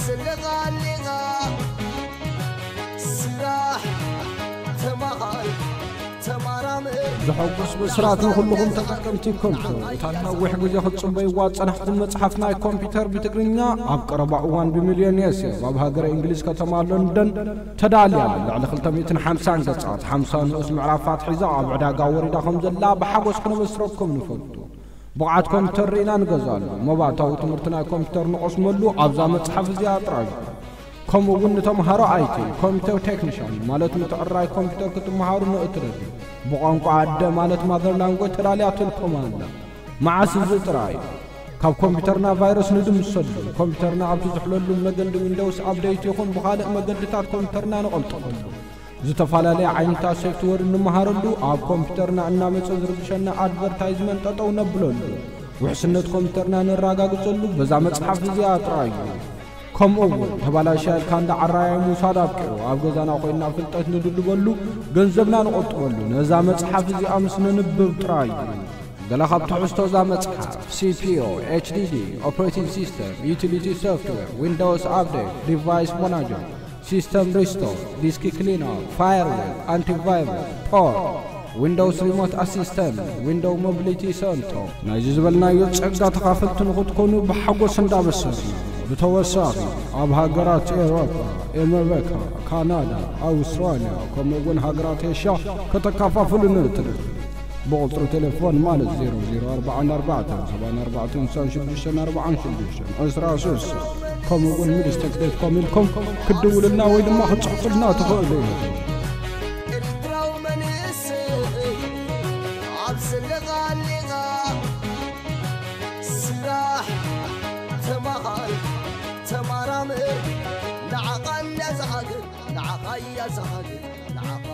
ስልኻ ኣሊኻ ስራሕ ተማሃር ተማራምር ዘሐጉስ ብስራት ንኹልኹም ተጠቀምቲ ኮምፒተር። እታ ነዊሕ ግዜ ክትጽበይዋ ዝጸናሕኩም መጽሓፍ ናይ ኮምፒተር ብትግርኛ ኣብ ቀረባ እዋን ብሚልዮን የሴፍ ኣብ ሃገረ እንግሊዝ ከተማ ሎንደን ተዳልያ ልዕሊ ክልተ ሚእትን ሓምሳን ገጻት ሓምሳ ንኡስ ምዕራፋት ሒዛ ኣብ ዕዳጋ ወሪዳ ከም ዘላ ብሓጎስ ክነበስረኩም ንፈቱ። ብቕዓት ኮምፒተር ርኢና ንገዝኣሉ። መባእታዊ ትምህርቲ ናይ ኮምፒተር ንቐስመሉ ኣብዛ መጽሓፍ እዚኣ ጥራይ። ከምኡ እውን ንተምሃሮ ኣይቲ ኮምፒተር ቴክኒሻን ማለት ምትዕራይ ኮምፒተር ክትመሃሩ ንእትደልዩ ብቋንቋ ኣደ ማለት ማዘር ላንጎጅ ተዳልያትልኩም ኣላ። መዓስ እዚ ጥራይ ካብ ኮምፒተርና ቫይረስ ንድምሰሉ፣ ኮምፒተርና ኣብ ትዝሕለሉ መገዲ ዊንዶውስ ኣፕደይት ይኹን ብኻልእ መገድታት ኮምፒተርና ንቐልጥፈሉ። ዝተፈላለየ ዓይነታት ሶፍትወር እንመሃረሉ፣ ኣብ ኮምፒተርና እናመጸ ዝርብሸና ኣድቨርታይዝመንት ጠጠው ነብለሉ፣ ውሕስነት ኮምፒተርና ነራጋግጸሉ በዛ መጽሓፍ እዚኣ ጥራይ እዩ። ከምኡ እውን ተባላሽያ ኢልካ እንዳ ዓራያይ ምውሳድ ኣብቂዑ፣ ኣብ ገዛና ኮይንና ፍልጠት ንድልበሉ፣ ገንዘብና ንቆጥበሉ ነዛ መጽሓፍ እዚኣ ምስ ነንብብ ጥራይ እዩ። ገለ ካብ ትሕዝቶ እዛ መጽሓፍ፣ ሲፒዩ፣ ኤችዲዲ፣ ኦፕሬቲንግ ሲስተም፣ ዩቲሊቲ ሶፍትዌር፣ ዊንዶውስ ኣፕዴት፣ ዲቫይስ ማናጀር፣ ሲስተም ሪስቶር፣ ዲስክ ክሊነር፣ ፋየርዌል፣ ኣንቲቫይረስ፣ ፖርት፣ ዊንዶውስ ሪሞት ኣሲስተንት፣ ዊንዶው ሞቢሊቲ ሰንተር። ናይዚ ዝበልናዮ ጸጋ ተኻፈልቲ ንኽትኮኑ ብሓጎስ እንዳበሰርና፣ ብተወሳኺ ኣብ ሃገራት ኤውሮፓ፣ ኤመሪካ፣ ካናዳ፣ ኣውስትራልያ ከምኡ እውን ሃገራት ኤሽያ ከተካፋፍሉ ንእትደልዩ ብቑጽሪ ቴሌፎን ማለት ዜሮ ዜሮ ኣርባዓን ኣርባዕተን ሰብዓን ኣርባዕተን ስሳን ሽዱሽተን ኣርባዓን ሽዱሽተን ዕስራ ስሳ ከምኡ እውን ሚድስቴክ ዶት ኮም ኢልኩም ክትድውሉልና ወይ ድማ ክትጽሕፉልና ትኽእሉ ኢኹም። ኤርትራዊ መንእሰይ ኣብ ዘለኻ ኣሊኻ ስራሕ ተማሃር ተማራምር ንዓኻ እያ ዝሃገር ንዓኻ እያ ዝሃገር ንዓኻ